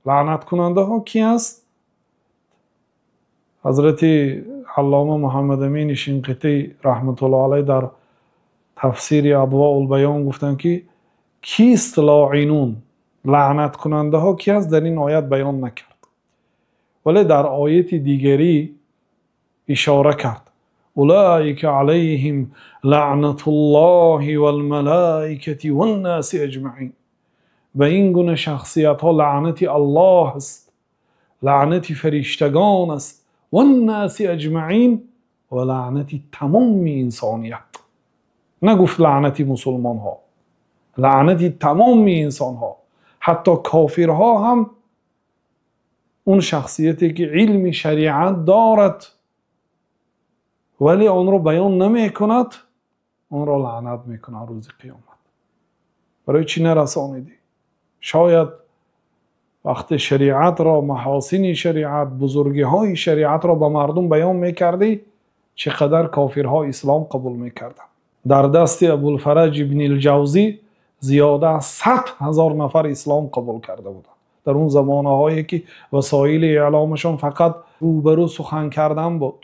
Лаънаткунандаҳо кӣ аст? Ҳазрати Аллома Муҳаммад Амин Шанқитӣ раҳматуллоҳи алайҳ дар тафсири Адвоул-Баён гуфтанд, ки кист лоинун? Лаънаткунандаҳо кӣ аст? Дар ин оят баён накард. Вале дар ояти дигаре ишора кард. Улоика алайҳим лаънатуллоҳи вал-малоикати ван-носи аҷмаъин. Ба ин гуна шахсиятҳо лаънати Аллоҳ аст, лаънати фариштагон аст, ван-носи аҷмаъин ва лаънати тамоми инсоният. Нагуфт лаънати мусулмонҳо, лаънати тамоми инсонҳо, ҳатто кофирҳо ҳам. Он шахсияте ки илми шариат дорад вале онро баён намекунад, онро лаънат мекунад рӯзи қиёмат. Барои чӣ нарасонидӣ? Шояд вақте шариатро, маҳосини шариат, бузургиҳои шариатро ба мардум баён мекардӣ, чӣ қадар кофирҳо ислом қабул мекарданд. Дар дасти Абулфараҷ ибни Ҷавзӣ зиёда аз 100 000 нафар ислом қабул карда буданд. Дар он замонаҳое ки васоили эъломашон фақат рӯбарӯ сухан кардан буд.